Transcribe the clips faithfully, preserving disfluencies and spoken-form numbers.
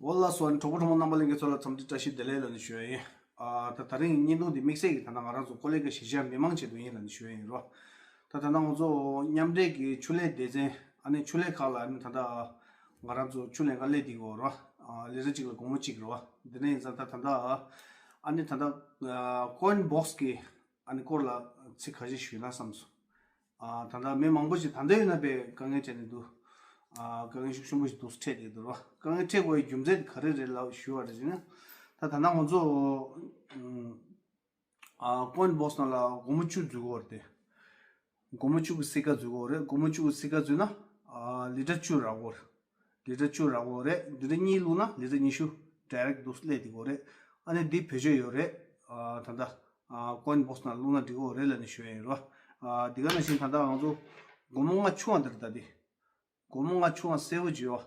འོ་ལགས་སོ། གྲོགས་པོ་གྲོགས་མོ་རྣམ་པ་ལྷན་རྒྱས་ཚོ་ལ་འཚམས་འདྲི་བཀྲ་ཤིས་བདེ་ལེགས་ལབ་ནས་ཞུ་ཡ་ཡིན། ཨ་ད་ད་རིང་བརྙན་ཐུང་འདི་དམིགས་བསལ་གྱིས་ད་ལྟ་ང་རང་ཚོ་ཀོ་ལི་གྷལ་གཞིས་ཆགས་མི་མང་ཆེད་དུ་ཡིན་ལབ་ནས་ཞུ་ཡ་ཡིན་རོ། ད་ད་ལྟ་ང་ཚོ་མཉམ་འབྲེལ་གྱི་ཆུ་ལས་སྡེ་ཚན། ཨ་ནི་ཆུ་ལས་ཁག་ལ་ཨ་ནི་ད་ལྟ་ང་རང་ཚོ་ཆུ་ལེན་ག་སླེབས་བསྡད་ཡོད་རོ། ཨ་ལི་ཊར་གཅིག་ལ་སྒོར་མོ་གཅིག་རོ། འདི་ནས་ཡིན་ཙང་ད་ད་ལྟ་ཨ་ནི་ད་ལྟ་ཀོ་ཡིན་བོགས་ཀྱི་ཨ་ནི་སྐོར་ལ་ཚིག་ཁ་ཤས་ཞུས་ན་བསམ་སོང་། ཨ་ད་ལྟ་མི་མང་པོ་ཞིག་ད་ལྟ་ཡིན་ན་པའི་དཀའ་ངལ་འཕྲད་ནས་འདུག་ཨ་དཀའ་ངལ་ཤུགས་ཆེན་པོ་ཞིག་འདུག་འཕྲད་བསྡད་འདུག་རོ། དཀའ་ངལ་འཕྲད་དགོས་པའི་རྒྱུ་མཚན་དེ་ག་རེ་རེད་ལབ་ཞུ་བ་རེད་ཟེར་ན། ད་ད་ལྟ་ང་ཚོ་ཨ་ཀོ་ཡིན་བོགས་ནང་ལ་སྒོར་མོ་བཅུ་འཛུལ་གྱི་ཡོད་རེད་དེ། སྒོར་མོ་བཅུ་གི་སིག་ཀ་འཛུལ་གྱི་ཡོད་རེད། སྒོར་མོ་བཅུ་གི་སིག་ཀ་འཛུལ་ན་ཨ་ལི་ཊར་བཅུ་རག་གི་ཡོད་རེད། ལི་ཊར་བཅུ་རག་གི་ཡོད་རེད། ལི་ཊར་གཉིས་བླུགས་ན་ལི་ཊར་ཉི་ཤུ་ཌའི་རེག་འདུག་སླེབས་བསྡད་ཀྱི་ཡོད་རེད། ཨ་ནི་འདི་བེད་སྤྱོད་ཡོད་རེད། ཨ་ད་ལྟ་ཨ་ཀོ་ཡིན་བོགས་ནང་བླུགས་ན་འགྲིག་གི་ཡོད་རེད་ལབ་ནས་ཞུ་ཡ་ཡིན་རོ། ཨ་འདི་ག་ནང་བཞིན་ད་ལྟ་ང་ཚོ་སྒོར་མོ་ལྔ་ཆུང་བ་འདི་རེད་ད་འདི། སྒོར་མོ་ལྔ་ཆུང་བ་སེར་པོ་ཅིག་ཡོད།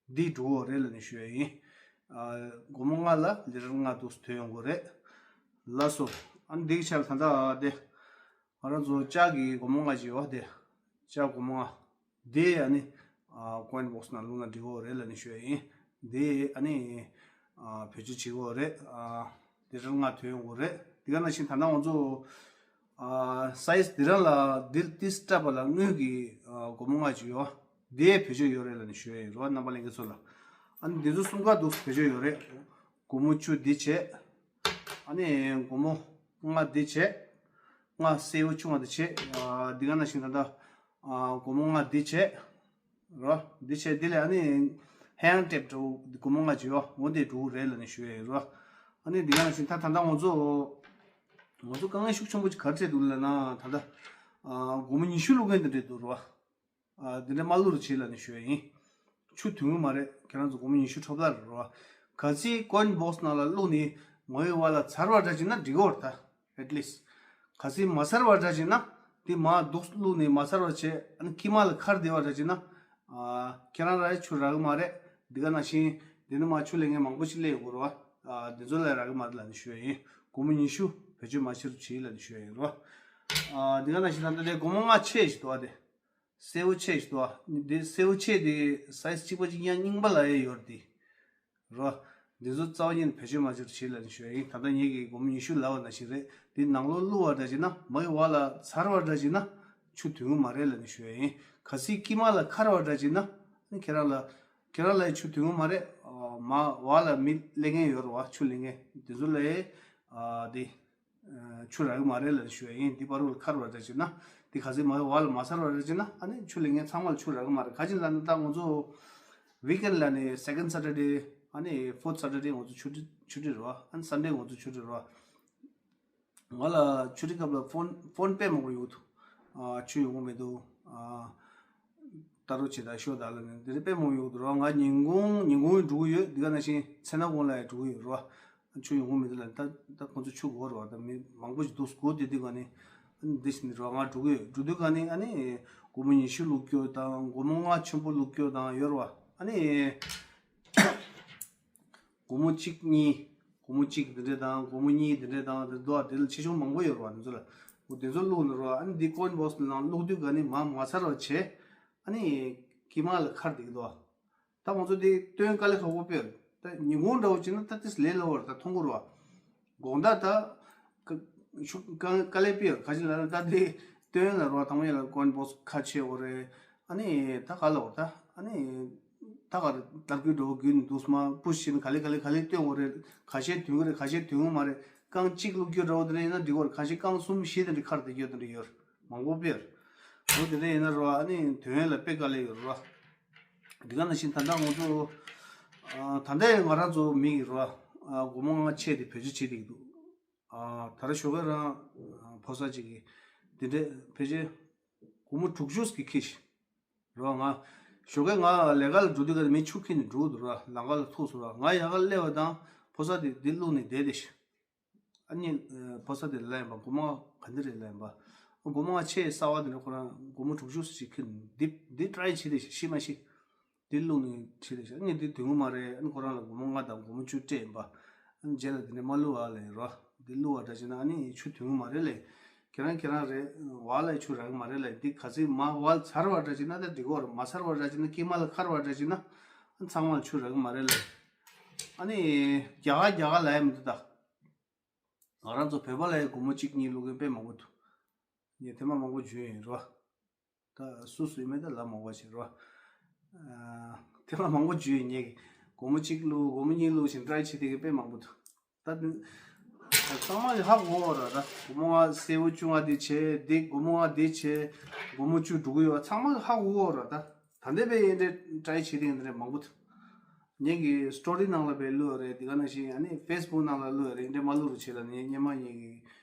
འདི་འགྲོ་གི་རེད་ལབ་ནས་ཞུ་ཡ་ཡིན། ཨ་སྒོར་མོ་ལྔ་ལ་ལི་ཊར་ལྔ་འདུག་ཐོན་ཡོང་གི་རེད། ལགས་སོ། ཨ་ནི་འདི་གི་ཆ་ལ་ད་ལྟ་དེ་ང་རང་ཚོ་ལྕགས་ཀྱི་སྒོར་མོ་ལྔ་ཅིག་ཡོད་དེ། ལྕགས་སྒོར་མོ་ལྔ། འདི་ཨ་ནི་ཨ་ཀོ་ཡིན་བོགས་ནང་བླུགས་ན་འགྲིག་གི་རེད་ལབ་ནས་ཞུ་ཡ་ཡིན། འདི་ཨ་ནི་ཨ་བེད་སྤྱོད་བྱེད་ཀྱི་རེད། ཨ་ལི་ཊར་ལྔ་ཐོན་ཡོང་གི་རེད། འདི་ག་ནང་བཞིན་ད་ལྟ་ང་ཚོ་ཨ་སའི་ཛི་འདི་རང་ལ་འདི་ཏིས་སྟྲ་པ་ལ་དངུལ་གྱི་ཨ་སྒོར་མོ་ལྔ་ཅིག་ཡོད། འདི་ཡས་བེད་སྤྱོད་ཡོད་རེད་ལབ་ནས་ཞུ་ཡ་ཡིན་རོ། རྣམ་པ་ལྷན་རྒྱས་ཚོ་ལ། ཨ་ནི་འདི་ཚོ་གསུམ་ཀ་འདུག་བེད་སྤྱོད་ཡོད་རེད། སྒོར་མོ་བཅུ་འདི་བྱས། ཨ་ནི་སྒོར་མོ་ལྔ་འདི་བྱས། ལྔ་སེར་པོ་ཆུང་བ་འདི་བྱས། ཨ་འདི་ག་ནང་བཞིན་ད་ལྟ་ཨ་སྒོར་མོ་ལྔ་འདི་བྱས། རོ། འདི་བྱས་འདི་ལས་ཨ་ནི་ཧེང་ཊེབ་འདྲ་བོ་སྒོར་མོ་ལྔ་ཅིག་ཡོད། འོ་འདི་འགྲོ་གི་རེད་ལབ་ནས་ཞུ་ཡ་ཡིན་རོ། ཨ་ནི་འདི་ག་ནང་བཞིན་ད་ད་ལྟ་ང་ཚོ་ང་ཚོ་དཀའ་ངལ་ཤུགས་ཆེན་པོ་ཅིག་ག་རེ་འཕྲད་འདུག་ལབ་ན། ད་ལྟ་ཨ་སྒོར་མོ་ཉི་ཤུ་བླུག་མཁན་དེ་འདྲས་འདུག་རོ། ཨ་འདི་འདྲ་མ་བླུགས་རོགས་བྱེད་ལབ་ནས་ཞུ་ཡ་ཡིན། ཆུ་འདུས་ཀྱི་མ་རེད། ཁྱེད་རང་ཚོ་སྒོར་མོ་ཉི་ཤུ་འཕྲོ་བརླག་རེད་རོ། གལ་སྲིད་ཀོ་ཡིན་བོགས་ནང་ལ་བླུགས་ནས་ངོ་ཡི་བར་ལ་ཚར་བ་འདྲ་བྱས་ན་འགྲིག་གི་རེད་ད། ཨེཊ་ལིསྚ། གལ་སྲིད་མ་ཚར་བ་འདྲ་བྱས་ན་དེ་མར་འདུག་བླུགས་ནས་མ་ཚར་བ་བྱས། ཨ་ནི་དཀྱིལ་མ་ལ་ཁར་བསྡད་པ་འདྲ་བྱས་ན་ཨ་ཁྱེད་རང་ལ་ཡང་ཆུ་རག་གི་མ་རེད། འདི་ག་ནང་བཞིན་འདི་ནས་མར་ཆུ་ལེན་མཁན་མང་པོ་ཞིག་སླེབས་ཡོང་གི་རེད་བ། ཨ་འདི་ཚོ་ལ་རག་གི་མ་རེད་ལབ་ནས་ཞུ་ཡ་ཡིན། སྒོར་མོ་ཉི་ཤུ་བེད་སྤྱོད་མ་བྱེད་རོགས་བྱེད་ལབ་ནས་ཞུ་ཡ་ཡིན་རོ། ཨ་འདི་ག་ནང་བཞིན་ད་ལྟ་དེ་སྒོར་མོ་ལྔ་ཆེ་ཞིག་འདུག་ཨ་དེ། སེར་པོ་ཆེ་ཞིག་འདུག་ཨ། འདི་སེར་པོ་ཆེ་དེ་སའི་ཛི་གཅིག་པ་གཅིག་རྐྱང་རྙིང་པ་ལ་ཡ་ཡོད་རེད་དེ། རོ། འདི་ཚོ་རྩ་བ་ཉིད་ནས་བེད་སྤྱོད་མ་བྱེད་རོགས་བྱེད་ལབ་ནས་ཞུ་ཡ་ཡིན། ད་ལྟ་ངེད་ཀྱིས་སྒོར་མོ་ཉི་ཤུ་ལབ་པ་ནང་བཞིན་རེད། འདི་ནང་ལོགས་བླུགས་པ་འདྲ་བྱས་ན། མ་གི་བར་ལ་ཚར་བ་འདྲ་བྱས་ན་ཆུ་འདུས་ཀྱི་མ་རེད་ལབ་ནས་ཞུ་ཡ་ཡིན། གལ་སྲིད་དཀྱིལ་མ་ལ་ཁར་བ་འདྲ་བྱས་ན་ནི་ཁྱེད་རང་ལ་ཁྱེད་རང་ལ་ཡ་ཆུ་འདུས་ཀྱི་མ་རེད། ཨ་མར་བར་ལ་མི་སླེབས་མཁན་ཡོད་རེད་བ། ཆུ་ལེན་མཁན་འདི་ཚོ་ལ་ཡ་ཨ་འདི་ཆུ་རག་གི་མ་རེད་ལབ་ཞུ་ཡ་ཡིན། འདི་བར་དུ་ཁར་བ་འདྲ་བྱས་ན། འདི་ག་ཚོད་མ་བར་ལ་མ་ཚར་བ་འདྲ་བྱས་ན་ཨ་ནི་ཆུ་ལེན་མཁན་ཚང་མ་ལ་ཆུ་རག་གི་མ་རེད། ག་ཅི་ལབ་ན་ད་ང་ཚོ་ཝིག་ཨེན་ལབ་ནས་སེ་ཀེན་ཌི་སེ་ཊར་ཌེ་ཨ་ནི་ཕོར་ཐི་སེ་ཊར་ཌེ་ང་ཚོ་ཆུ་ཊི་ཆུ་ཊི་རེད་བ། ཨ་ནི་སན་ཌེ་ང་ཚོ་ཆུ་ཊི་རེད་བ། ང་ལ་ཆུ་ཊི་སྐབས་ལ་ཕོན་ཕོན་དཔེ་མང་པོ་ཡོང་གི་འདུག་ཨ་ཆུ་ཡོང་གི་མི་འདུག་ཨ་ལྟ་རོགས་བྱེད་དང་ཤོག་དང་ལབ་ནས་འདི་འདྲ་དཔེ་མང་པོ་ཡོང་གི་འདུག་རོ། ང་ཉིན་གུང་ཉིན་གུང་འགྲོ་གི་ཡོད། འདི་ག་ནང་བཞིན་མཚན་ནག་གུང་ལ་ཡང་འགྲོ་གི་ཡོད་རོ། ཆུ་ཡོང་གི་མི་འདུག་ལབ། ད་ད་ཁོང་ཚོ་ཆུ་དགོས་རེད་བ། ད་མི་མང་པོ་ཞིག་འདུག་སྒོ་དེ་དུས་ག་ནས་ཨ་ནི་འདི་བཞིན་རོ། ང་འགྲོ་གི་ཡོད། འགྲོ་དུས་ག་ནས་ཨ་ནི་སྒོར་མོ་ཉི་ཤུ་བླུག་རྒྱུ་དང་སྒོར་མོ་ལྔ་ཆེན་པོ་བླུག་རྒྱུ་དང་ཡོད་རེད་བ། ཨ་ནི་སྒོར་མོ་གཅིག་གཉིས། སྒོར་མོ་གཅིག་འདི་འདྲ་དང་སྒོར་མོ་གཉིས་འདི་འདྲ་དང་དེ་འདུག་བ། དེ་ལ་ཆེ་ཆུང་མང་པོ་ཡོད་རེད་བ། འདི་ཚོ་ལ་འོ་དེ་ཚོ་བླུགས་ནས་རོ། ཨ་ནི་འདི་ཀོ་ཡིན་བོགས་ནང་བླུགས་དུས་ག་ནས་མར་མ་ཚར་བ་བྱས། ཨ་ནི་དཀྱིལ་མ་ལ་ཁར་བསྡད་ཀྱི་འདུག་བ། ད་ང་ཚོ་དེ་སྟོན་དཀའ་ལས་ཁག་པོ་དཔེ། ད་ཉིན་གུང་འདྲ་བོ་བྱས་ན་ད་ཏིས་ལས་སླ་བོ་རེད། ད་མཐོང་གི་རེད་བ། དགོང་དག་ད་ཀ་ཤུ་དཀའ་དཀའ་ལས་དཔེ་ཡོད། ག་ཅི་ལབ་ན་ད་དེ་སྟོན་ལ་རེད་བ། དང་པོ་ཡིན་ལ་ཀོ་ཡིན་བོགས་ཁ་ཕྱེ་དགོས་རེད། ཨ་ནི་ད་ག་ལ་འོ་ད་ཨ་ནི་ད་ག་རེ་ལྟར་སྐུལ་འགྲོ་རྒྱུན་འདུག་སྨ། པུ་ཤི་བྱས་ནས་ག་ལེ་ག་ལེ་ག་ལེ་སྟོན་དགོས་རེད། ཁ་ཤས་ཐོན་གི་རེད། ཁ་ཤས་ཐོན་གི་མ་རེད། རྐང་གཅིག་བླུག་རྒྱུ་འདྲ་བོ་དེ་འདྲ་ཡིན་ན་འགྲིག་གི་རེད། ཁ་ཤས་རྐང་གསུམ་བཞི་དེ་འདྲ་ཁར་བསྡད་རྒྱུ་དེ་འདྲ་ཡོད་རེད། མང་པོ་དཔེ་ཡོད་རེད། འོ་དེ་འདྲ་ཡིན་ན་རོ། ཨ་ནི་ཐོན་ཡས་ལ་དཔེ་དཀའ་ལས་ཡོད་རེད་རོ། འདི་ག་ནང་བཞིན་ད་ལྟ་ང་ཚོ་ཨ་ད་ལྟ་ཡང་ང་རང་ཚོ་མི་ཡིན་རོ། ཨ་སྒོར་མོ་ལྔ་ཆད་དེ་བེད་སྤྱོད་བྱེད་བསྡད་ཀྱི་འདུག་ཨ་ད་རེས་ཞོགས་ཀས་རང་ཨ་ཕོ་གསར་ཅིག་གིས་འདི་འདྲས་ཕལ་ཆེར་སྒོར་མོ་དྲུག་ཅུ་ཞིག་འཁྱེར་ཤག་རོ། ང་ཞོགས་ཀས་ང་ལས་ཀ་ལ་འགྲོ་དུས་ཀ་མི་ཆུ་འཁྱེར་ནས་འགྲོ་གི་འདུག་རོ། ལམ་ཁ་ལ་ཐུག་སོང་རོ། ང་ཡར་ཁ་སླེབས་པ་དང་ཕོ་གསར་དེ་འདི་བླུགས་ནས་བསྡད་བསྡད་ཤག་ཨ་ནི་ཕོ་གསར་དེ་ལ་ལབ་ཡིན་པ། སྒོར་མོ་ག་འདི་རེད་ལབ་ཡིན་པ། སྒོར་མོ་ཆེས་གསར་བ་དེ་འདྲ་ཁོ་རང་སྒོར་མོ་དྲུག་ཅུ་ཞིག་འཁྱེར་ནས་འདི་འདི་ཊ་རའི་བྱེད་བསྡད་ཤག་ཤི་མ་ཤི། འདི་བླུགས་ནས་བྱེད་བསྡད་ཤག་ཨ་ནི་འདི་དོན་གྱི་མ་རེད། ཨ་ནི་ཁོ་རང་ལ་སྒོར་མོ་ལྔ་དང་སྒོར་མོ་བཅུ་སྤྲད་ཡིན་པ། ཨ་ནི་རྗེས་ལ་འདི་འདྲ་མ་བླུགས་ཨ་ལབ་ཡིན་རོ། འདི་བླུགས་པ་འདྲ་བྱས་ན་ཨ་ནི་ཆུ་དོན་གྱི་མ་རེད་ལབ། ཁྱེད་རང་ཁྱེད་རང་རེད། བར་ལ་ཆུ་རག་གི་མ་རེད་ལབ། འདི་ག་ཚོད་མར་བར་ལ་ཚར་བ་འདྲ་བྱས་ན་ད་འགྲིག་གི་རེད། མ་ཚར་བ་འདྲ་བྱས་ན་དཀྱིལ་མ་ལ་ཁར་བ་འདྲ་བྱས་ན་ཨ་ནི་ཚང་མ་ལ་ཆུ་རག་གི་མ་རེད་ལབ། ཨ་ནི་རྒྱ་གར་རྒྱ་གར་ལབ་ཡ་མི་འདུག་ད། ང་རང་ཚོ་བོད་པ་ལ་ཡ་སྒོར་མོ་གཅིག་གཉིས་བླུག་མཁན་དཔེ་མང་པོ་འདུག། ངས་ཐེངས་མ་མང་པོ་བརྗོད་ཡིན་རོ། ད་སུ་སུ་ཡིན་མིན་ད་ལབ་མ་དགོས་བྱས་རོ། ཨ། ཐེངས་མ་མང་པོ་བརྗོད་ཡིན། ངས་སྒོར་མོ་གཅིག་བླུག་སྒོར་མོ་གཉིས་བླུག་བཞིན་ཊ་རའི་བྱེད་བསྡད་མཁན་དཔེ་མང་པོ་འདུག། ད་དེ་ཚང་མ་གིས་ཧ་གོ་གི་ཡོད་རེད། ད་སྒོར་མོ་ལྔ་གསལ་པོ་བཅུ་ལྔ་དེ་བྱས། དེ་སྒོར་མོ་ལྔ་དེ་བྱས། སྒོར་མོ་བཅུ་འགྲོ་གི་ཡོད། ཚང་མ་གིས་ཧ་གོ་གི་ཡོད་རེད། ད་ད་ལྟ་བས་ཡིན་འདྲ་ཊ་རའི་བྱེད་བསྡད་མཁན་དེ་འདྲ་མང་པོ་འདུག། ངེད་ཀྱི་སི་ཊོ་རི་ནང་ལ་དཔེ་བླུགས་ཡོད་རེད། དེ་ག་ནང་བཞིན་ཨ་ནི་ཕེ་སི་བུག་ནང་ལ་བླུགས་ཡོད་རེད། འདྲ་མ་བླུགས་རོགས་བྱེད་ལབ་ནས་སྔོན་མ་ངེད་ཀྱི་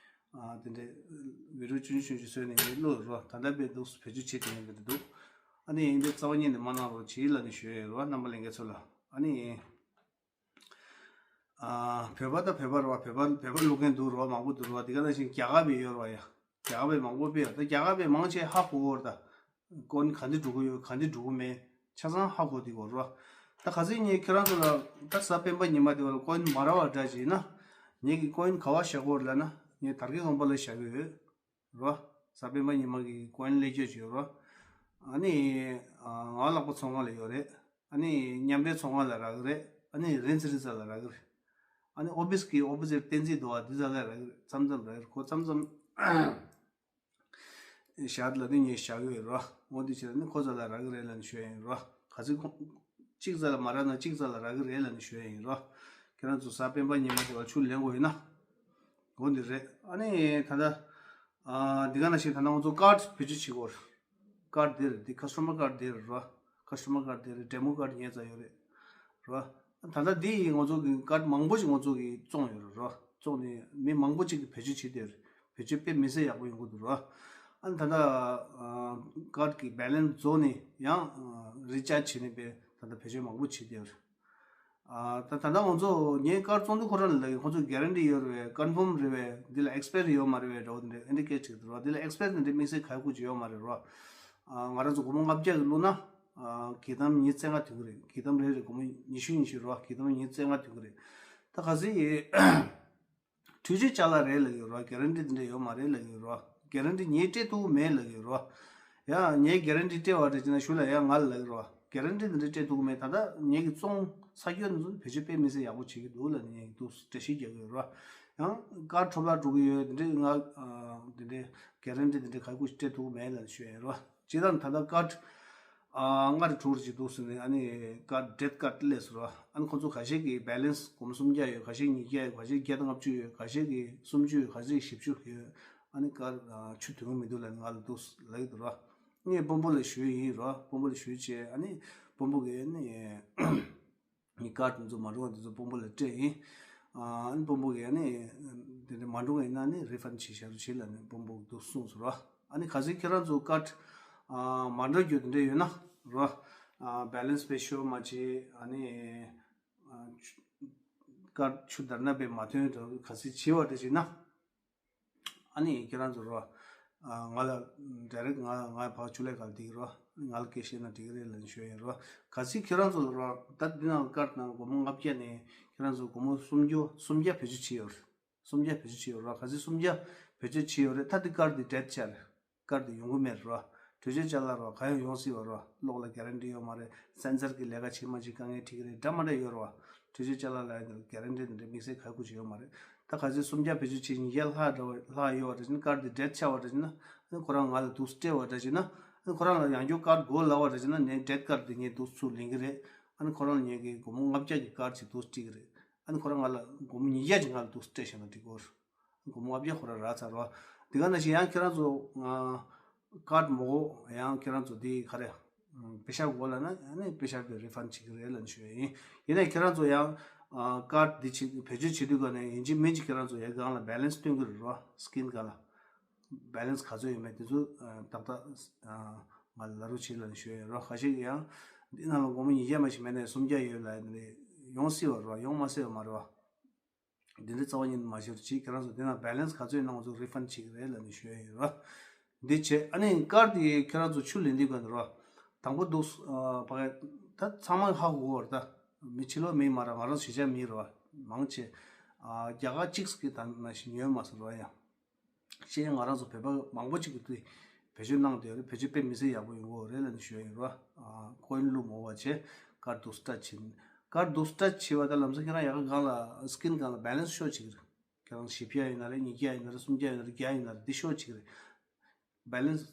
ཨ་དེ་འདྲ་བི་ཌི་ཡོ་ཆུང་ཆུང་ཞིག་བཟོས་ནས་ངས་བླུགས་ཡོད་རོ། ད་ལྟ་དཔེ་འདུག་བེད་སྤྱོད་བྱེད་བསྡད་མཁན་དེ་འདྲ་འདུག། ཨ་ནི་འདི་རྩ་བ་ཉིད་ནས་མ་གནང་རོགས་བྱེད་ལབ་ནས་ཞུ་ཡས་ཡོད་རོ། རྣམ་པ་ལྷན་རྒྱས་ཚོ་ལ། ཨ་ནི། ཨ། བོད་པ་དང་བོད་པ་རེད་བ། བོད་པ་བོད་པ་བླུག་མཁན་འདུག་རེད་བ། མང་པོ་འདུག་རེད་བ། དེ་ག་ནང་བཞིན་རྒྱ་གར་པའི་ཡོད་རེད་བ་ཡ། རྒྱ་གར་པའི་མང་པོ་དཔེ་ཡོད། ད་རྒྱ་གར་པའི་མང་ཆེ་ཧ་གོ་གི་ཡོད་རེད་ད། ཀོ་ཡིན་ག་འདི་འགྲོ་གི་ཡོད་ག་འདི་འགྲོ་གི་མེད་ཆ་ཚང་ཧ་གོ་བསྡད་ཀྱི་ཡོད་རེད་བ། ད་ག་ཚོད་ངས་ཁྱེད་རང་ཚོ་ལ་ད་གཟའ་སྤེན་པ་ཉི་མ་དེ་བ་ལ་ཀོ་ཡིན་མ་རག་པ་འདྲ་ཅིག་ཡིན་ན། ངེད་ཀྱི་ཀོ་ཡིན་ག་པར་བཞག་གི་ཡོད་རེད་ལབ་ན། ངས་དར་རྒྱས་ཟམ་པ་ལ་བཞག་གི་ཡོད། རོ། གཟའ་སྤེན་པ་ཉི་མ་གི་ཀོ་ཡིན་ལེན་རྒྱུ་ཅིག་ཡོད་རོ། ཨ་ནི། ཨ། ངའི་ལག་པ་ཚོང་ཁང་ལ་ཡོད་རེད། ཨ་ནི་མཉམ་འབྲེལ་ཚོང་ཁང་ལ་རག་གི་རེད། ཨ་ནི་རིན་ཙི་རི་ཙ་ལ་རག་གི་རེད། ཨ་ནི་ཨོ་ཕི་སི་གི་ཨོ་པོ་ཟིཊ་བསྟན་འཛིན་དོ་བ་འདི་ཙ་ལ་རག་གི་རེད། མཚམས་མཚམས་རག་གི་རེད། ཁོ་མཚམས་མཚམས་བཞག་ལབ་དུས་ངས་བཞག་གི་ཡོད་རོ། འོ་འདི་བྱས་ནས་ཁོ་ཙ་ལ་རག་གི་རེད་ལབ་ནས་ཞུ་ཡ་ཡིན་རོ། ག་ཚོད་ཁོ་གཅིག་ཙ་ལ་མ་རག་ན་གཅིག་ཙ་ལ་རག་གི་རེད་ལབ་ནས་ཞུ་ཡ་ཡིན་རོ། ཁྱེད་རང་ཚོ་གཟའ་སྤེན་པ་ཉི་མ་དེ་བ་ཆུ་ལེན་དགོས་ཡོད་ན། འོ་འདི་རེད། ཨ་ནི་ད་ལྟ། ཨ། འདི་ག་ནང་བཞིན་ད་ལྟ་ང་ཚོ་ཀར་བེད་སྤྱོད་བྱེད་དགོས་རེད། ཀར་འདི་རེད། འདི་ཁ་སི་ཊོ་མར་ཀར་འདི་རེད་རོ། ཁ་སི་ཊོ་མར་ཀར་འདི་རེད། ཌེ་མོ་ཀར་ངའི་རྩར་ཡོད་རེད་རོ། ད་ལྟ་འདི་ཡིས་ང་ཚོ་གི་ཀར་མང་པོ་ཞིག་ང་ཚོ་གིས་བཙོངས་ཡོད་རེད་རོ། བཙོངས་ནས་མི་མང་པོ་ཅིག་གིས་བེད་སྤྱོད་བྱེད་བསྡད་ཡོད་རེད། བེད་སྤྱོད་དཔེ་མི་སྲིད་ཡག་པོ་ཡོང་གི་འདུག་རོ། ཨ་ནི་ད་ལྟ་ཨ་ཀར་གི་བེ་ལེན་སི་རྫོགས་ནས་ཡང་ཨ་རི་ཅར་ཇི་བྱས་ནས་དཔེ་ད་ལྟ་བེད་སྤྱོད་མང་པོ་བྱེད་བསྡད་ཡོད་རེད། ཨ། ད་ད་ལྟ་ང་ཚོ་ངའི་ཀར་བཙོང་དུས་ཁོ་རང་ལ་ལབ་ཀྱི། ཁོ་ཚོ་གྷ་རན་ཊི་ཡོད་རེད་པས། ཀོན་ཕོམ་རེད་པས། འདི་ལ་ཨེག་སི་པའི་རི་ཡོད་མ་རེད་པས་འདྲ་བོ་འདི་འདྲ་ཨིན་ཌི་ཀེཊ་བྱེད་ཀྱི་འདུག་རོ། འདི་ལ་ཨེག་སི་པའི་རི་འདི་འདྲ་དམིགས་བསལ་ག་ཡོད་ཁུལ་ཅིག་ཡོད་མ་རེད་རོ། ཨ། ང་རང་ཚོ་སྒོར་མོ་ལྔ་བརྒྱ་གི་བླུགས་ན། ཨ། གི་དམ་ཉི་ཤུ་རྩ་ལྔ་ཐོན་གྱི་རེད། གི་དམ་རེ་རེ་སྒོར་མོ་ཉི་ཤུ་ཉི་ཤུ་རོ། གི་དམ་ཉི་ཤུ་རྩ་ལྔ་ཐོན་གྱི་རེད། ད་ག་ཚོད་ཡིན། འཕྲུལ་ཆས་ཅ་ལག་རེད་ལབ་ཀྱི་ཡོད་རོ། གྷ་རན་ཊི་འདི་འདྲ་ཡོད་མ་རེད་ལབ་ཀྱི་ཡོད་རོ། གྷ་རན་ཊི་ངས་སྤྲད་ཐུབ་ཀྱི་མེད་ལབ་ཀྱི་ཡོད་རོ། ཡ། ངས་གྷ་རན་ཊི་སྤྲད་པ་འདྲ་བྱས་ན་གཞུག་ལ་ཡ་ང་ལ་ལབ་ཀྱི་རོ། གྷ་རན་ཊི་འདི་འདྲ་སྤྲད་ཐུབ་ཀྱི་མེད། ད་ལྟ་ངེད་ཀྱིས་བཙོང་ཚར་རྒྱུ་ནི་བེད་སྤྱོད་དཔེ་མི་སྲིད་ཡག་པོ་བྱེད་ཀྱི་འདུག་ལབ་ནས་ངས་འདུག་འགྲེལ་བཤད་རྒྱག་གི་ཡོད་རོ། ཡང་ཀར་འཕྲོ་བརླག་འགྲོ་གི་ཡོད། འདི་འདྲའི་ང་འདི་འདྲའི་གྷ་རན་ཊི་འདི་འདྲའི་ག་ཡོད་ཁུལ་སྤྲད་ཐུབ་ཀྱི་མེད་ལབ་ནས་ཞུ་ཡ་ཡིན་རོ། སྤྱིར་བཏང་ད་ལྟ་ཀར་ཨ་ལྔ་རེ་དྲུག་རེ་ཅིག་འདུག་ཟེར་ནས། ཨ་ནི་ཀར་ཌེ་བི་ཊི་ཀར་སླེབས་སོང་ར། ཨ་ནི་ཁོ་ཚོ་ཁ་ཤས་ཀྱི་བེ་ལེན་སི་སྒོར་མོ་སུམ་བརྒྱ་ཡོད། ཁ་ཤས་ཉིས་བརྒྱ་ཡོད། ཁ་ཤས་བརྒྱ་དང་ལྔ་བཅུ་ཡོད། ཁ་ཤས་ཀྱི་སུམ་ཅུ་ཡོད། ཁ་ཤས་ཀྱི་བཞི་བཅུ་ཡོད། ཨ་ནི་ཀར་ཨ་ཆུ་དོན་གྱི་མི་འདུག་ལབ་ནས་ང་ལ་འདུག་ལབ་ཀྱི་འདུག་ར། ངས་དཔོན་པོ་ལ་ཞུས་ཡིན་ར། དཔོན་པོ་ལ་ཞུས་བྱས། ཨ་ནི་དཔོན་པོ་གིས་ཨ་ནི་ངའི་ཀར་དེ་ཚོ་མ་འགྲོ་བ་དེ་ཚོ་དཔོན་པོ་ལ་སྤྲད་ཡིན། ཨ་ནི་དཔོན་པོ་གིས་ཨ་ནི་དེ་འདྲ་མ་འགྲོ་བ་ཡིན་ན་ནི་རི་ཕན་བྱེད་བཞག་རོགས་བྱེད་ལབ་ནས་དཔོན་པོ་གིས་འདུག་གསུངས་སོང་ར། ཨ་ནི་གལ་སྲིད་ཁྱེད་རང་ཚོ་ཀར་ཨ་མ་འགྲོ་རྒྱུ་དེ་འདྲ་ཡོད་ན་ར། ཨ་བེ་ལེན་སི་དཔེ་ཤོར་མ་བྱེད། ཨ་ནི་ཨ་ཆུ་ཀར་ཆུ་དར་ན་དཔེ་མ་ཐོན་འདྲ་གལ་སྲིད་བྱེད་པ་འདྲ་བྱེད་ན། ཨ་ནི་ཁྱེད་རང་ཚོ་རོ། ཨ་ང་ལ་ཌའི་རེག་ང་ང་ཕར་ཆུ་ལྷག་ག་ལ་བསྡད་ཀྱི་རོ། ང་ལ་སྐད་བཤད་ན་འགྲིག་གི་རེད་ལབ་ནས་ཞུ་ཡ་ཡིན་རོ། གལ་སྲིད་ཁྱེད་རང་ཚོ་ལ་རོ། ད་འདི་ནང་ཀར་ནང་སྒོར་མོ་ལྔ་བརྒྱ་ནས་ཁྱེད་རང་ཚོ་སྒོར་མོ་སུམ་བརྒྱ་སུམ་བརྒྱ་བེད་སྤྱོད་བྱས་ཡོད་རེད། སུམ་བརྒྱ་བེད་སྤྱོད་བྱས་ཡོད་རོ། གལ་སྲིད་སུམ་བརྒྱ་བེད་སྤྱོད་བྱས་ཡོད་རེད། ད་འདི་ཀར་འདི་ཌེ་བི་ཊི་ཆགས་རེད། ཀར་དེ་ཡོང་གི་མེད་རོ། འཕྲུལ་ཆས་ཅ་ལག་རོ། ག་ཡང་ཡོང་སྲིད་པ་རོ། གློག་ལ་གྷ་རན་ཊི་ཡོད་མ་རེད། སེན་སར་གྱི་ལས་ཀ་བྱེད་མ་བྱེད་དཀའ་ངལ་འཕྲད་ཀྱི་རེད། འདྲ་མ་འདྲ་ཡོད་རོ། འཕྲུལ་ཆས་ཅ་ལག་ལ་ཡང་གྷ་རན་ཊི་དེ་འདྲ་དམིགས་བསལ་ག་ཡོད་ཁུལ་ཅིག་ཡོད་མ་རེད། ད་གལ་སྲིད་སུམ་བརྒྱ་བེད་སྤྱོད་བྱེད་ཉིས་བརྒྱ་ལྷག་འདྲ་བ་ལྷག་ཡོད་པ་འདྲ་བྱས་ན། ཀར་དེ་ཌེ་བི་ཊི་ཆགས་པ་འདྲ་བྱས་ན། ཨ་ནི་ཁོ་རང་ང་ལ་འདུག་སྤྲད་པ་འདྲ་བྱས་ན། ཨ་ནི་ཁོ་རང་ལ་ཡང་བསྐྱར་ཀར་དགོས་ལབ་པ་འདྲ་བྱས་ན། ངས་ཌེ་བི་ཊི་ཀར་དེ་ངས་འདུག་ཚུར་ལེན་གྱི་རེད། ཨ་ནི་ཁོ་རང་ལ་ངས་ཀྱི་སྒོར་མོ་ལྔ་བརྒྱ་གི་ཀར་ཅིག་འདུག་སྤྲད་ཀྱི་རེད། ཨ་ནི་ཁོ་རང་ང་ལ་སྒོར་མོ་ཉིས་བརྒྱ་ཅིག་ང་ལ་འདུག་སྤྲད་བཞག་ན་འགྲིག་གོ། སྒོར་མོ་ལྔ་བརྒྱ་ཁོ་རང་རག་ཚར་རོ། དེ་ག་ནང་བཞིན་ཡང་ཁྱེད་རང་ཚོ་ཨ་ཀར་མ་དགོས། ཡང་ཁྱེད་རང་ཚོ་དེ་ག་རེ་ཨ་པེ་ཤ་དགོས་ལབ་ན། ཨ་ནི་པེ་ཤ་དེ་རི་ཕན་བྱེད་ཀྱི་རེད་ལབ་ནས་ཞུ་ཡ་ཡིན། ཡིན་ནའི་ཁྱེད་རང་ཚོ་ཡང་ཨ་ཀར་འདི་བྱེད་བེད་སྤྱོད་བྱེད་དུས་ག་ནས་ཡིན་གཅིག་མིན་གཅིག་ཁྱེད་རང་ཚོ་ཡ་སྒང་ལ་བེ་ལེན་སི་སྟོན་གྱི་རེད་རོ། སི་ཀིན་སྒང་ལ་བེ་ལེན་སི་ག་ཚོད་ཡོད་མེད་དེ་ཚོ་ཨ་ཏག་ཏག་ཨ་ང་ལ་ལབ་རོགས་བྱེད་ལབ་ནས་ཞུ་ཡ་ཡིན་རོ། ཁ་ཤས་ཀྱིས་ཡང་འདི་ནང་ལ་སྒོར་མོ་ཉིས་བརྒྱ་མ་ཞིག་མེད་ནའི་སུམ་བརྒྱ་ཡོད་ལབ་ནས་ཡོང་སྲིད་པ་རེད་བ། ཡོང་མ་སྲིད་པ་མ་རེད་བ། འདི་འདྲའི་རྩ་བ་ཉིད་ནས་མ་བྱེད་རོགས་བྱེད། ཁྱེད་རང་ཚོ་འདི་ནང་བེ་ལེན་སི་ག་ཚོད་ཡོད་ན་ང་ཚོ་རི་ཕན་བྱེད་ཀྱི་རེད་ལབ་ནས་ཞུ་ཡ་ཡིན་རོ། འདི་བྱས། ཨ་ནི་ཀར་དེ་ཁྱེད་རང་ཚོ་ཆུ་ལེན་དུས་ག་ནས་རོ། དང་པོ་འདུག་ཨ་ཕ་གི་ད་ཚང་མ་ཧ་གོ་གི་རེད་ད། མི་ཕྱི་ལོགས་མི་མ་རེད། ང་རང་གཞིས་ཆགས་མི་རེད་བ། མང་ཆེ་ཨ་རྒྱ་གར་གཅིག་གི་ད་ནང་བཞིན་ཡོད་མ་སོང་རོ། ཡ། ཤེས་ཡོན་ང་རང་ཚོ་བོད་པ་མང་པོ་ཅིག་གིས་དེ་བེད་སྤྱོད་གནང་བསྡད་ཡོད་རེད། བེད་སྤྱོད་དཔེ་མི་སྲིད་ཡག་པོ་ཡོང་གི་ཡོད་རེད་ལབ་ནས་ཞུ་ཡ་ཡིན་རོ། ཨ་ཀོ་ཡིན་བླུགས་མ་དགོས་པ་བྱས། ཀར་འདུག་སེ་བཀྲ་ཕྱིན། ཀར་འདུག་སེ་སི་ཊེཆ་བྱེད་པ་དང་ལམ་སང་ཁྱེད་རང་ཡག་ག་སྒང་ལ་སི་ཀིན་སྒང་ལ་བེ་ལེན་སི་ཤོར་བྱེད་ཀྱི་རེད། ཁྱེད་རང་བཞི་བརྒྱ་ཡིན་ན་རེད། ཉིས་བརྒྱ་ཡིན་ན་རེད། སུམ་བརྒྱ་ཡིན་ན་རེད། བརྒྱ་ཡིན་ན་རེད། འདི་ཤོར་བྱེད་ཀྱི་རེད། བེ་ལེན་སི་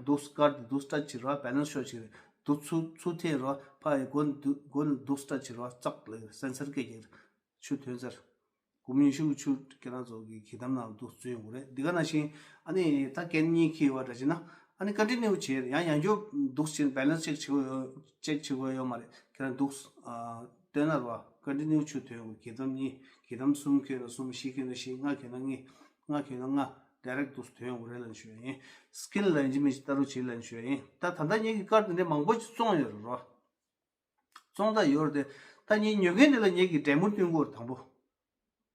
འདུག་སེ་ཀར་འདི་འདུག་སེ་སི་ཊེཆ་བྱེད་རོགས། བེ་ལེན་སི་ཤོར་བྱེད་ཀྱི་རེད། འདུག་ཚུར་ཚུར་འཐེན་རོགས། ཕ་ཡི་སྒོ་འདུག་སྒོ་འདུག་སེ་སི་ཊེཆ་བྱེད་རོགས། ཙག་ལ་སེན་སར་སྐད་ཀྱི་རེད། ཆུ་ཐོན་ཚར། སྒོར་མོ་ཉི་ཤུ་གི་ཆུ་ཁྱེད་རང་ཚོ་གི་གི་དམ་ནང་འདུག་འཛུལ་ཡོང་གི་རེད། འདི་ག་ནང་བཞིན་ཨ་ནི་ད་རྐྱེན་གཉིས་འཁེལ་བ་འདྲ་བྱས་ན་ཨ་ནི་ཀོན་ཊི་ནིའུ་བྱེད། ཡང་ཡང་བསྐྱར་འདུག་སེ་བྱེད། བེ་ལེན་སི་ཅེག་བྱེད་དགོས་ཡོད། ཅེག་བྱེད་དགོས་ཡོད་མ་རེད། ཁྱེད་རང་འདུག་སེ་ཨ་བཏོན་ན་རོ། ཀོན་ཊི་ནིའུ་ཆུ་ཐོན་ཡོང་གི། གི་དམ་གཉིས། གི་དམ་གསུམ་འཁེལ་ན་གསུམ། བཞི་འཁེལ་ན་བཞི། ལྔ་འཁེལ་ན་ལྔ། ལྔ་འཁེལ་ན་ལྔ། ཌའི་རེག་འདུག་སེ་ཐོན་ཡོང་གི་རེད་ལབ་ཞུ་ཡ་ཡིན། སི་ཀིན་ལ་ཡིན་གཅིག་མིན་གཅིག་ལྟ་རོགས་བྱེད་ལབ་ཞུ་ཡ་ཡིན། ད་ད་ལྟ་ངེད་ཀྱི་ཀར་དེ་འདྲའི་མང་པོ་ཅིག་བཙོང་ཡོད་རེད་རོ། བཙོང་ད་ཡོད་རེད་དེ། ད་ངའི་ཉོ་མཁན་དེ་ལ་ངེད་ཀྱིས་ཌེ་མོ་སྟོན་དགོས་རེད། དང་པོ་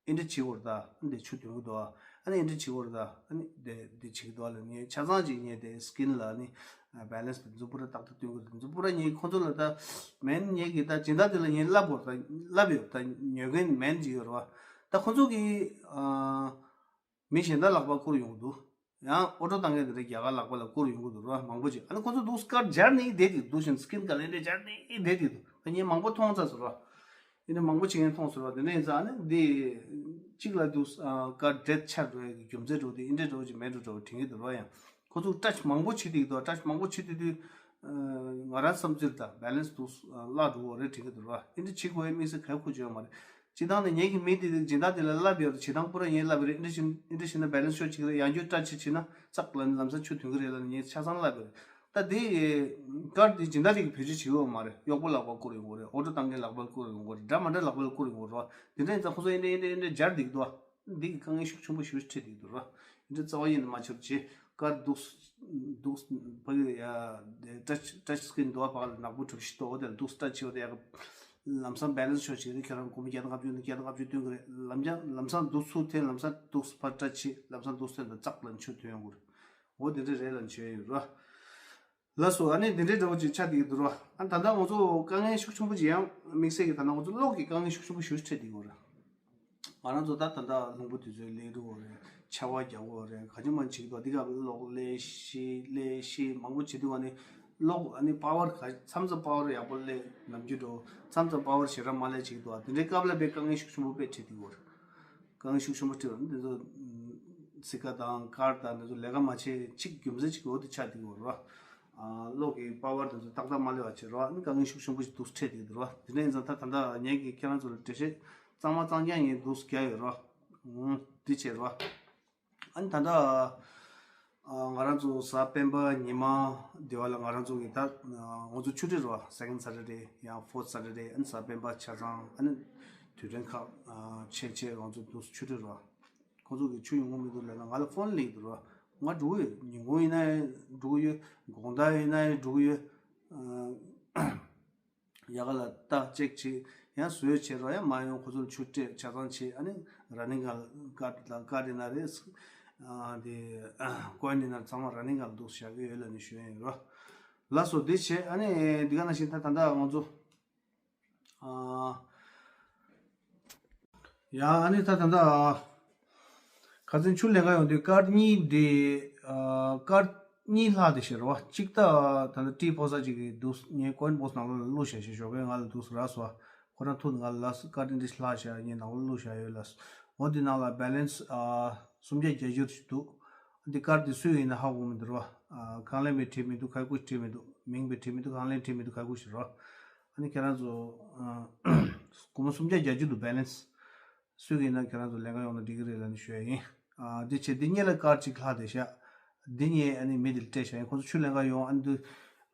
ཨེ་འདྲ་བྱེད་དགོས་རེད། ད་འདི་ཆུ་ཐོན་གྱི་འདུག་ཨ། ཨ་ནི་ཨེ་འདྲ་བྱེད་དགོས་རེད། ད་ཨ་ནི་འདི་འདི་བྱེད་ཀྱི་འདུག་ཨ་ལབ། ངས་ཆ་ཚང་ཅིག་ངས་དེ་སི་ཀིན་ལ་ནི་བེ་ལེན་སི་དེ་ཚོ་པུ་ར་ཏག་ཏག་སྟོན་གྱི་རེད། དེ་ཚོ་པུ་ར་ངས་ཁོ་ཚོ་ལ་ད་མེན། ངེད་ཀྱིས་ད་སྦྱིན་བདག་དེ་ལ་ངས་ལབ་དགོས་རེད། ད་ལབ་ཡོད། ད་ཉོ་མཁན་མེན་ཅིག་ཡོད་རེད་བ། ད་ཁོ་ཚོ་གིས་ཨ། མི་གཞན་དག་ལག་པར་བསྐུར་ཡོང་གི་འདུག། ཡང་ཨོ་ཌར་བཏང་མཁན་དེ་འདྲ་རྒྱ་གར་ལག་པ་ལ་བསྐུར་ཡོང་གི་འདུག་ར། མང་པོ་ཅིག། ཨ་ནི་ཁོ་ཚོ་འདུག་སེ་ཀར་སྦྱར་ནས་བསྡད་ཀྱི་འདུག་བཞིན་སི་ཀིན་ག་ལེ་འདྲ་སྦྱར་ནས་བསྡད་ཀྱི་འདུག། ད་ངས་མང་པོ་མཐོང་ཚར་སོང་ར། ཡིན་ན་མང་པོ་ཅིག་ངས་མཐོང་སོང་ར། དེ་འདྲ་ཡིན་ཙང་ཨ་ནི་འདི་གཅིག་ལ་འདུག་སེ་ཀར་བྲེད་ཆགས་འགྲོ་ཡ་གི་རྒྱུ་མཚན་འདྲ་བོ་དེ་ཨེ་འདྲ་འདྲ་བོ་ཅིག་མེད་འགྲོ་འདྲ་བོ་དྲན་གྱི་འདུག་ར། ཡང་ཁོ་ཚོ་ཊེཆ་མང་པོ་བྱེད་བསྡད་ཀྱི་འདུག། ཊེཆ་མང་པོ་བྱེད་བསྡད་དུས་ང་རང་བསམ་ཚུལ་ད་བེ་ལེན་སི་འདུག་སེ་བརླག་འགྲོ་བ་རེད་དྲན་གྱི་འདུག་ར། ཨེ་འདྲ་བྱེད་དགོས་ཡ་དམིགས་བསལ་ག་ཡེ་ཁུལ་བྱས་ཡོད་མ་རེད། སྤྱིར་བཏང་ནས་ངེད་ཀྱི་མི་དེ་སྦྱིན་བདག་དེ་ལ་ལབ་ཡོད་རེད། བྱེད་སྟངས་པུ་ར་ངས་ལབ་ཡོད་རེད། ཨེ་འདྲ་བྱེད་ཨེ་འདྲ་བྱེད་ན་བེ་ལེན་སི་ཤོར་བྱེད་ཀྱི་རེད། ཡང་བསྐྱར་ཊེཆ་བྱེད་ན་ཙག་ལ་ལམ་སང་ཆུ་ཐོན་གྱི་རེད་ལབ་ནས་ངས་ཆ་ཚང་ལབ་ཡོད་རེད། ད་དེ་ཀར་དེ་སྦྱིན་བདག་དེ་གིས་བེད་སྤྱོད་བྱེད་ཀྱི་ཡོད་མ་རེད། གཡོག་པོ་ལག་པར་བསྐུར་ཡོང་གི་རེད། ཨོ་ཌར་བཏང་མཁན་ལག་པར་བསྐུར་ཡོང་གི་རེད། འདྲ་མ་འདྲ་ལག་པར་བསྐུར་ཡོང་གི་རེད། དེ་འདྲ་ཡིན་ཙང་ཁོ་ཚོ་ཨེ་འདྲ་ཨེ་འདྲ་ཨེ་འདྲ་སྦྱར་བསྡད་ཀྱི་འདུག། འདི་གི་དཀའ་ངལ་ཤུགས་ཆེན་པོ་ཞེ་པོ་ཅིག་འཕྲད་བསྡད་ཀྱི་འདུག་ར། འདི་རྩ་བ་ཉིད་ནས་མ་བྱེད་རོགས་བྱེད། ཀར་འདུག་འདུག་ཕ་གི་ཡ་ཊེཆ་ཊེཆ་སི་ཀིན་འདུག་བ། ཕ་གི་ལ་ནག་པོ་གྲུ་བཞི་གཏོགས་དེ་ལ་འདུག་སེ་ཊེཆ་བྱེད་པ་དེ་ཡག་གི། ལམ་སང་བེ་ལེན་སི་ཤོར་བྱེད་ཀྱི་རེད། ཁྱེད་རང་སྒོར་མོ་བརྒྱ་དང་ལྔ་བཅུ་ནས་བརྒྱ་དང་ལྔ་བཅུ་སྟོན་གྱི་རེད། ལམ་རྒྱང་ལམ་སང་འདུག་སེ་ཚུར་འཐེན། ལམ་སང་འདུག་སེ་ཕར་ཊེཆ་བྱེད། ལམ་སང་འདུག་སེ་འཐེན་དང་ཙག་ལ་ཆུ་ཐོན་ཡོང་གི་རེད། འོ་དེ་འདྲ་རེད་ལབ་བྱས་ཡོད་ར། ལགས་སོ། ཨ་ནི་འདི་འདྲའི་འདྲ་བོ་ཅིག་ཆགས་བསྡད་ཀྱི་འདུག་ར། ཨ་ད་ལྟ་ང་ཚོ་དཀའ་ངལ་ཤུགས་ཆེན་པོ་ཅིག་ཡང་དམིགས་བསལ་གྱི་ད་ལྟ་ང་ཚོ་གློག་གི་དཀའ་ངལ་ཤུགས་ཆེན་པོ་ཞེ་པོ་ཅིག་འཕྲད་བསྡད་ཀྱི་ཡོད་ར། ང་རང་ཚོ་ད་ད་ལྟ་རླུང་བུ་དུས་ཚོད་སླེབས་འགྲོ་གི་རེད། ཆར་པ་རྒྱག་གི་རེད། ག་ཅི་མ་བྱེད་ཀྱི་འདུག། འདི་ག་གློག་སླེབས་ཤེས་སླེབས་ཤེས་མང་པོ་བྱེད་དུས་ཨ་ནི་གློག་ཨ་ནི་པ་ཝར་ག་མཚམས་མཚམས་པ་ཝར་ཡག་པོ་སླེབས། ནམ་རྒྱུན་འགྲོ་མཚམས་མཚམས་པ་ཝར་ཞེ་དྲག་མ་སླེབས་བྱེད་ཀྱི་འདུག། ཨ་དེ་འདྲའི་སྐབས་ལ་དཔེ་དཀའ་ངལ་ཤུགས་ཆེན་པོ་དཔེ་འཕྲད་བསྡད་ཀྱི་ཡོད་རེད། དཀའ་ངལ་ཤུགས་ཆེན་པོ་འཕྲད་པ་འདི་ཚོ་སི་ཀ་དང་ཀར་དང་འདི་ཚོ་ལས་ཀ་མ་བྱེད་ཅིག་རྒྱུ་མཚན་ཅིག་འོ་དེ་ཆགས་བསྡད་ཀྱི་ཡོད་རེད་བ། གློག་གི་པ་ཝར་དེ་ཚོ་ཏག་ཏག་མ་སླེབས་པ་བྱས་རེད་བ། ཨ་ནི་དཀའ་ངལ་ཤུགས་ཆེན་པོ་ཞིག་འདུག་འཕྲད་བསྡད་ཀྱི་འདུག་རེད་བ། དེ་འདྲ་ཡིན་ཙང་ད་ད་ལྟ་ངེད་ཀྱིས་ཁྱེད་རང་ཚོ་ལ་འགྲེལ་བཤད་གཙང་མ་གཙང་རྐྱང་ངས་འདུག་རྒྱག་ཡོད་རེད་བ། འདི་བྱས་རེད་བ། ཨ་ནི་ད་ལྟ་ང་རང་ཚོ་གཟའ་སྤེན་པ་ཉི་མ་དེ་བ་ལ་ང་རང་ཚོ་གི་ད་ང་ཚོ་ཆུ་ཚོད་རེད་བ། Second Saturday ཡང་Fourth Saturday ཨ་ནི་གཟའ་སྤེན་པ་ཆ་ཚང་ཨ་ནི་དུས་དྲན་ཁག་ཆེ་ཆེ་ང་ཚོ་འདུག་ཆུ་ཚོད་རེད་བ། ཁོང་ཚོ་གིས་ཆུ་ཡོང་གི་མི་འདུག་ལབ་ན་ང་ལ་ཕོན་སླེབས་འདུག་ར། ང་འགྲོ་གི་ཡོད། ཉིན་གུང་ཡིན་ན་འགྲོ་གི་ཡོད། དགོང་དག་ཡིན་ན་འགྲོ་གི་ཡོད། ཡག་ག་ལ་ལྟ་ཅེག་བྱེད། ཡང་བཟོས་བྱེད་རོགས། ཡང་མ་ཡོང་ཁོ་ཚོར་ཆུ་སྤྲད་ཆ་ཚང་བྱེད། ཨ་ནི་ར་ནིང་ག་ཀར་དང་ཀར་ཡིན་ན་རེད། དེ་ཀོན་ཡིན་ན་ཚང་མ་ར་ནིང་ག་འདུག་བཞག་གི་ཡོད་ལབ་ནས་ཞུ་ཡ་ཡིན་ར། ལགས་སོ། དེ་བྱེད། ཨ་ནི་འདི་ག་ནང་བཞིན་ད་ད་ལྟ་ང་ཚོ། ཡ་ཨ་ནི་ད་ད་ད་ཁ་སང་ཆུ་ལེན་ག་ཡོང་དུས་ཀར་གཉིས་འདི་ཀར་གཉིས་ལྷག་དེ་ཤེར་བ་གཅིག་ད་ད་ད་ཏི་ཕོ་ས་གཅིག་གི་འདུག་ངའི་ཀོན་པོ་སི་ནང་ལོགས་ལ་བླུགས་བཞག་ཞེས་ཞོགས་པས་ང་ལ་འདུག་ར་སོ། ཁོ་རང་ཐུག་ང་ལ་ཀར་འདི་ལྷག་བཞག་ངའི་ནང་ལོགས་བླུགས་བཞག་ཡོད་ལ། འོ་འདི་ནང་ལ་བེ་ལེན་སི་སུམ་བརྒྱ་བརྒྱད་ཅུ་ཞིག་འདུག། འདི་ཀར་འདི་སུའི་ཡིན་ན་ཧ་གོ་མི་འདུག་ར། ཁང་ལེན་པའི་བྲིས་མི་འདུག། ཁ་ཁུ་བྲིས་མི་འདུག། མིང་པའི་བྲིས་མི་འདུག། ཁང་ལེན་བྲིས་མི་འདུག། ཁ་ཁུ་ཞིག་ར། ཨ་ནི་ཁྱེད་རང་ཚོ་སྒོར་མོ་སུམ་བརྒྱ་བརྒྱད་ཅུ་འདུག་བེ་ལེན་སི། སུ་གིས་ན་ཁྱེད་རང་ཚོ་ལེན་ག་ཡོང་ན་འགྲིག་གི་རེད་ལབ་ནས་ཞུ་ཡ་ཡིན། ཨ་འདི་བྱས་འདི་གཉིས་ལ་ཀར་གཅིག་ལྷག་བསྡད་ཤག། འདི་གཉིས་ཨ་ནི་མི་འདི་ལ་སྤྲད་ཤག་ཡིན། ཁོ་ཚོ་ཆུ་ལེན་ག་ཡོང་ཨ་ནི་འདི་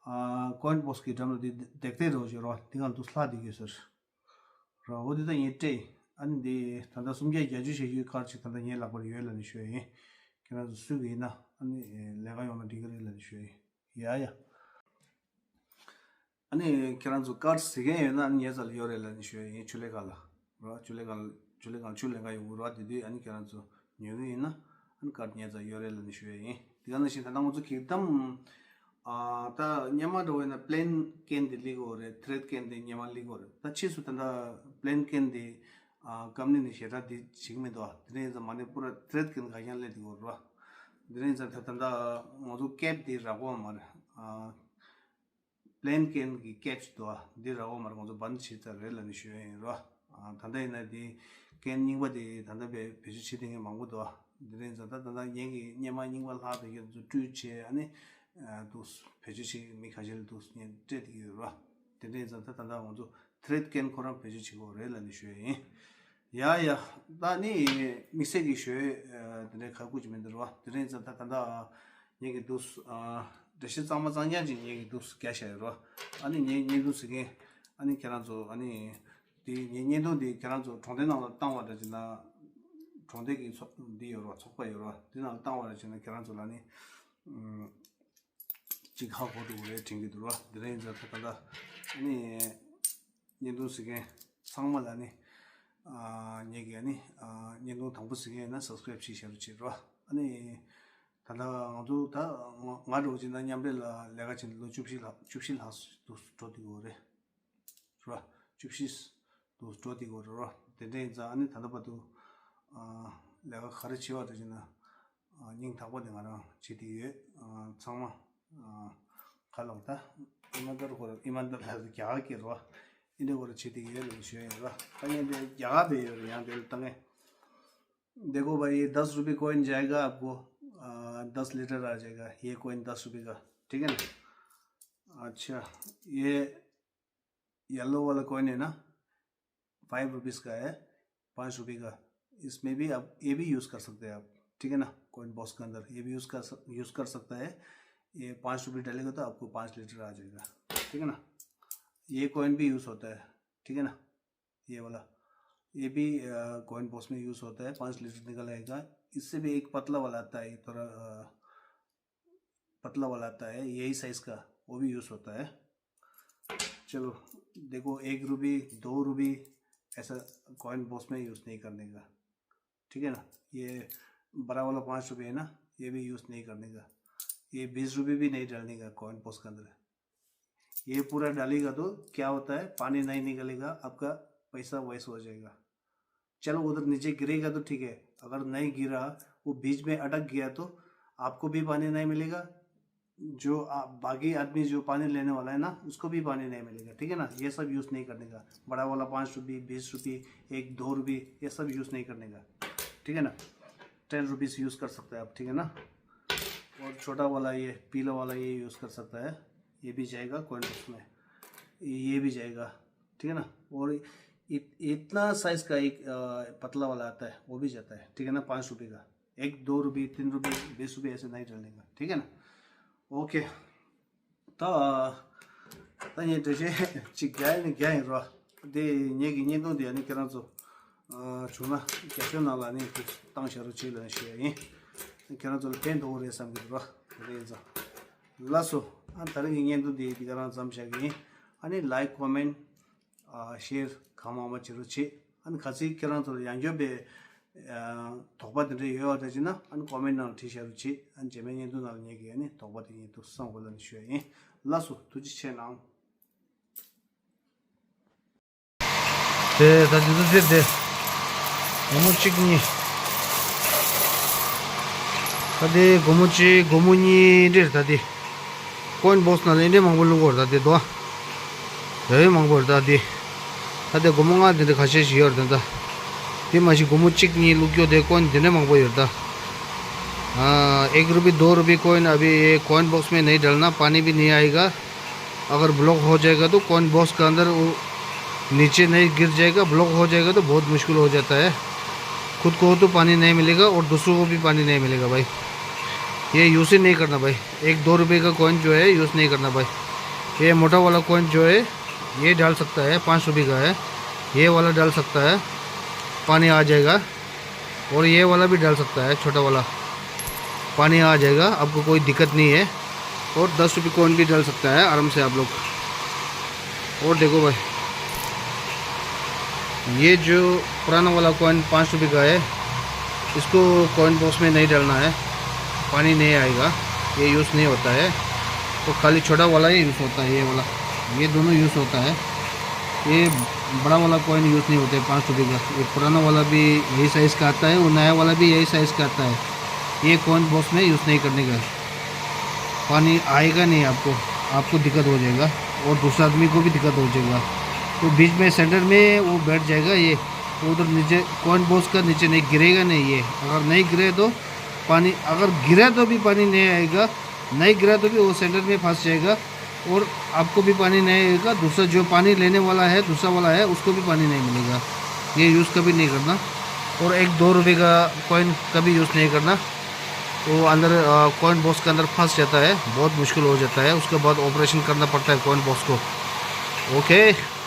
ཨ་ཀོན་པོ་སི་གི་འགྲམ་ལ་འདི་འདེགས་སྟེགས་རོགས་བྱེད་རོགས། འདི་ག་འདུག་ལྷག་བསྡད་ཀྱི་ཡོད་ཟེར། རོགས་འོ་འདི་ད་ངས་སྤྲད། ཨ་ནི་འདི་ད་ལྟ་སུམ་བརྒྱ་བརྒྱད་ཅུ་ཞེ་བཅུའི་ཀར་གཅིག་ད་ལྟ་ངའི་ལག་པར་ཡོད་ལབ་ནས་ཞུ་ཡ་ཡིན། ཁྱེད་རང་ཚོ་སུ་གིས་ཡིན་ན་ཨ་ནི་ལེན་ག་ཡོང་ན་འགྲིག་གི་རེད་ལབ་ནས་ཞུ་ཡ་ཡིན། ཡ་ཡ། ཨ་ནི་ཁྱེད་རང་ཚོ་ཀར་གཟིགས་མཁན་ཡོད་ན་ཨ་ནི་ངའི་རྩ་ལ་ཡོད་རེད་ལབ་ནས་ཞུ་ཡ་ཡིན། ཆུ་ལེ་ཁ་ལ་རོ། ཆུ་ལེ་ཁ་ལ་ཆུ་ལེ་ཁ་ལ་ཆུ་ལེན་ག་ཡོང་གི་རོ། དེ་དུས་ཨ་ནི་ཁྱེད་རང་ཚོ་ཉོ་གི་ཡིན་ན་ཨ་ནི་ཀར་ངའི་རྩ་ཡོད་རེད་ལབ་ནས་ཞུ་ཡ་ཡིན། དེ་ག་ནང་བཞིན་ད་ལྟ་ང་ཚོ་གི་དམ་ཨ་ད་སྔོན་མ་འདྲ་བོ་ཡིན་ན་པི་ལེན་ཀེན་དེ་སླེབས་ཀྱི་ཡོད་རེད། ཐི་རེད་ཀེན་དེ་སྔོན་མ་སླེབས་ཀྱི་ཡོད་རེད། ད་ཕྱིས་སུ་ད་ལྟ་པི་ལེན་ཀེན་དེ་ཨ་ཀམ་ནི་ནས་ཞེ་དྲག་དེ་བྱེད་ཀྱི་མི་འདུག། ཨ་དེ་འདྲ་ཡིན་ཙང་མ་ནས་པུ་ར་ཐི་རེད་ཀེན་ག་ཡང་སླེབས་བསྡད་ཀྱི་ཡོད་རེད་བ། དེ་འདྲ་ཡིན་ཙང་ད་ད་ལྟ་ང་ཚོ་ཀེབ་དེ་རག་གི་ཡོད་མ་རེད། ཨ། པི་ལེན་ཀེན་གྱི་ཀེཆ་འདུག་བ། འདི་རག་པ་མ་རེད། ང་ཚོ་བན་བྱེད་ཚར་རེད་ལབ་ནས་ཞུ་ཡ་ཡིན་རོ། ཨ། ད་ལྟ་ཡིན་ན་དེ་ཀེན་རྙིང་པ་དེ་ད་ལྟ་བེད་བེད་སྤྱོད་བྱེད་མཁན་མང་པོ་འདུག་བ། དེ་འདྲ་ཡིན་ཙང་ད་ད་ལྟ་ངེད་ཀྱི་སྔོན་མ་རྙིང་པ་ལྷག་དེ་ཡོད་ཚོ་བཀྲུས་བྱས། ཨ་ནི་ཨ་འདུག་བེད་སྤྱོད་བྱེད་མི་ཁ་ཤས་ལ་འདུག་ངས་སྤྲད་དེ་ཡོད་རོ། དེ་འདྲ་ཡིན་ཙང་ད་ད་ལྟ་ང་ཚོ་ཐི་རེད་ཀེན་ཁོ་རང་བེད་སྤྱོད་བྱེད་དགོས་རེད་ལབ་ནས་ཞུ་ཡ་ཡིན། ཡ་ཡ། ད་ནི་དམིགས་བསལ་གྱི་ཞུ་ཡ་དེ་འདྲའི་ཁག་པོ་ཅིག་མི་འདུག་རོ། དེ་འདྲ་ཡིན་ཙང་ད་ད་ལྟ་ངེད་ཀྱི་འདུག་ཨ་འགྲེལ་བཤད་གཙང་མ་གཙང་རྐྱང་ཅིག་ངེད་ཀྱི་འདུག་རྒྱག་བཞག་ཡོད་རོ། ཨ་ནི་ངའི་བརྙན་ཐུང་གཟིགས་མཁན་ཨ་ནི་ཁྱེད་རང་ཚོ། ཨ་ནི་དེ་ངའི་བརྙན་ཐུང་དེ་ཁྱེད་རང་ཚོ་གྲོང་སྡེ་ནང་ལ་བཏང་བ་འདྲ་བྱས་ན། གྲོང་སྡེ་གི་ཚོགས་འདི་ཡོད་རོ། ཚོགས་པ་ཡོད་རོ། དེ་ནང་ལ་བཏང་བ་འདྲ་བྱས་ན་ཁྱེད་རང་ཚོ་ལ་ནི་ཨམ་གཅིག་ཧ་གོ་འགྲོ་གི་རེད་དྲན་གྱི་འདུག་རོ། དེ་འདྲ་ཡིན་ཙང་ད་ད་ལྟ་ཨ་ནི་བརྙན་ཐུང་གཟིགས་མཁན་ཚང་མ་ལ་ནི་ཨ་ངེད་ཀྱི་ཨ་ནི་ཨ་བརྙན་ཐུང་དང་པོ་གཟིགས་མཁན་ཡིན་ན་སབ་སི་ཀ་རེབ་བྱེད་བྱ་རོགས་བྱེད་རོ། ཨ་ནི་ད་ལྟ་ང་ཚོ་ད་ང་ང་འདྲ་བོ་བྱས་ན་མཉམ་འབྲེལ་ལ་ལས་ཀ་བྱས་ནས་ལོ་བཅུ་བཞི་ལྷག་བཅུ་བཞི་ལྷག་འདུག་འགྲོ་བསྡད་ཡོད་རེད། རོ། བཅུ་བཞི་འདུག་འགྲོ་བསྡད་ཡོད་རེད་རོ། དེ་འདྲ་ཡིན་ཙང་ཨ་ནི་ད་ལྟ་བར་དུ་ཨ་ལས་ཀ་ག་རེ་བྱས་པ་འདྲ་བྱས་ན་ཨ་སྙིང་ཐག་པ་ནས་ང་རང་བྱེད་བསྡད་ཡོད། ཨ་ཚང་མ་ཨ་ག་ལབ་ད། ཨི་མན་དར་ཧོར། ཨི་མན་དར་ལ་རྒྱ་གར་སྐད་རོ། ཨི་འདྲ་ཧོར་བྱེད་བསྡད་ཡོད་ལབ་ཞུ་ཡ་ཡིན་རོ། ད་ངས་འདི་རྒྱ་གར་བས་ཡོད་རེད། ཡང་འདི་ལ་ད་ངས། देखो भाई, ये दस रुपये कॉइन जाएगा आपको, आ, दस लीटर आ जाएगा ये कॉइन, दस रुपये का। ठीक है ना? अच्छा, ये येलो वाला कॉइन है ना, फाइव रुपीज़ का है, पाँच रुपये का। इसमें भी आप ये भी यूज़ कर सकते हैं आप, ठीक है ना? कॉइन बॉक्स के अंदर ये भी यूज़ कर सक यूज़ कर सकता है। ये पाँच रुपये डालेगा तो आपको पाँच लीटर आ जाएगा, ठीक है ना? ये कॉइन भी यूज़ होता है, ठीक है ना? ये वाला, ये भी कॉइन बॉक्स में यूज़ होता है, पाँच लीटर निकल आएगा। इससे भी एक पतला वाला आता है, थोड़ा अ, पतला वाला आता है, यही साइज़ का, वो भी यूज़ होता है। चलो, देखो, एक रुपी, दो रुपी, ऐसा कॉइन बॉक्स में यूज़ नहीं करने का, ठीक है ना? ये बड़ा वाला पाँच रुपये है ना, ये भी यूज़ नहीं करने का। ये बीस रुपये भी नहीं डालने का कॉइन बॉक्स के अंदर। ये पूरा डालेगा तो क्या होता है, पानी नहीं निकलेगा, आपका पैसा वेस्ट हो जाएगा। चलो, उधर नीचे गिरेगा तो ठीक है, अगर नहीं गिरा, वो बीच में अटक गया तो आपको भी पानी नहीं मिलेगा, जो आ, बाकी आदमी जो पानी लेने वाला है ना, उसको भी पानी नहीं मिलेगा, ठीक है ना? ये सब यूज़ नहीं करने का। बड़ा वाला पाँच रुपये, बीस रुपये, एक दो रुपये, ये सब यूज़ नहीं करने का, ठीक है ना? टेन रुपीज़ यूज़ कर सकते हैं आप, ठीक है ना? और छोटा वाला, ये पीला वाला, ये यूज़ कर सकता है। ये भी जाएगा कॉइन बॉक्स में, ये भी जाएगा, ठीक है ना? और इत, इतना साइज़ का एक अ, पतला वाला आता है, वो भी जाता है, ठीक है ना? पाँच रुपये का, एक दो रुपये, तीन रुपये, बीस रुपये, ऐसे नहीं डालने का, ठीक है ना? ओके। ད་ད་ངས་འགྲེལ་བཤད་ཅིག་རྒྱག་ཡིན་རྒྱག་ཡིན་རོ། དེ་ངེད་ཀྱི་བརྙན་ཐུང་དེ་ཨ་ནི་ཁྱེད་རང་ཚོ་ཨ་བྱུང་ན་རྒྱབ་སྐྱོར་གནང་ལ་ཨ་ནི་བཏང་བཞག་རོགས་བྱེད་ལབ་ཞུ་ཡ་ཡིན། ཁྱེད་རང་ཚོ་ལ་ཕན་ཐོགས་རེད་བསམ་གྱི་འདུག་རོ། དེ་འདྲ་ཡིན་ཙང་ལགས་སོ། ཨ་ད་རིང་གི་བརྙན་ཐུང་དེ་འདི་ག་རང་མཚམས་བཞག་གི་ཡིན། ཨ་ནི་ལའིཀ་ཀོ་མེན་ཨ་ཤེར་གང་མང་མང་བྱེད་རོགས་བྱེད། ཨ་ནི་གལ་སྲིད་ཁྱེད་རང་ཚོ་ལ་ཡང་བསྐྱར་པའི་ཨ་དོགས་པ་དེ་འདྲ་ཡོད་པ་འདྲ་བྱས་ན་ཨ་ནི་ཀོ་མེན་ནང་བྲིས་བཞག་རོགས་བྱེད། ཨ་ནི་རྗེས་མའི་བརྙན་ཐུང་ནང་ལ་ངེད་ཀྱིས་ཨ་ནི་དོགས་པ་དེ་ངེད་དུ་སེལ་དགོས་ལབ་ནས་ཞུ་ཡ་ཡིན། ལགས་སོ། ཐུགས་རྗེ་ཆེ་གནང་། དེ་ད་དེ་ཚོ་དེ་དེ། སྒོར་མོ་གཅིག་གཉིས། ད་དེ་སྒོར་མོ་གཅིག་སྒོར་མོ་གཉིས་འདྲ་རེད་ད་དེ། ཀོ་ཨིན་བོག་སི་ནང་ལ་འདི་འདྲ་མང་པོ་བླུགས་ཡོད་རེད་ད་དེ་དོ། དེ་བས་མང་པོ་རེད་ད་དེ། ད་དེ་སྒོར་མོ་ལྔ་དེ་འདྲ་ཁ་ཤས་ཤིག་ཡོད་རེད་ད། དེ་མ་གཞི་སྒོར་མོ་གཅིག་གཉིས་བླུགས་རྒྱུ་དེ་ཀོ་ཨིན་དེ་འདྲ་མང་པོ་ཡོད་རེད་ད། ཨ་एक रुपये दो रुपये कॉइन अभी ये कॉइन बॉक्स में नहीं डालना, पानी भी नहीं आएगा। अगर ब्लॉक हो जाएगा तो कॉइन बॉक्स के अंदर वो नीचे नहीं गिर जाएगा, ब्लॉक हो जाएगा तो बहुत मुश्किल हो जाता है। खुद को तो पानी नहीं मिलेगा और दूसरों को भी पानी नहीं मिलेगा भाई। ये यूज़ ही नहीं करना भाई। एक दो रुपये का कॉइन जो है यूज़ नहीं करना भाई। ये मोटा वाला कॉइन जो है ये डाल सकता है, पाँच रुपये का है, ये वाला डाल सकता है, पानी आ जाएगा। और ये वाला भी डाल सकता है, छोटा वाला, पानी आ जाएगा, आपको कोई दिक्कत नहीं है। और दस रुपये कॉइन भी डाल सकता है आराम से आप लोग। और देखो भाई, ये जो पुराना वाला कॉइन पाँच रुपये का है, इसको कॉइन बॉक्स में नहीं डालना है, पानी नहीं आएगा, ये यूज़ नहीं होता है। तो खाली छोटा वाला ही यूज़ होता है, ये वाला, ये दोनों यूज़ होता है। ये बड़ा वाला कॉइन यूज़ नहीं होता है पाँच रुपये का। ये पुराना वाला भी यही साइज़ का आता है और नया वाला भी यही साइज़ का आता है। ये कॉइन बॉक्स में यूज़ नहीं करने का, पानी आएगा नहीं आपको, आपको दिक्कत हो जाएगा। और दूसरा आदमी को भी दिक्कत हो जाएगा। तो बीच में सेंटर में वो बैठ जाएगा, ये उधर नीचे कॉइन बॉक्स का नीचे नहीं गिरेगा नहीं ये। अगर नहीं गिरे तो पानी, अगर गिरे तो भी पानी नहीं आएगा, नहीं गिरा तो भी वो सेंटर में फंस जाएगा। और आपको भी पानी नहीं आएगा, दूसरा जो पानी लेने वाला है, दूसरा वाला है, उसको भी पानी नहीं मिलेगा। ये यूज़ कभी नहीं करना। और एक दो रुपये का कॉइन कभी यूज़ नहीं करना। वो अंदर कॉइन बॉक्स के अंदर फंस जाता है, बहुत मुश्किल हो जाता है। उसके बाद ऑपरेशन करना पड़ता है कॉइन बॉक्स को। ओके।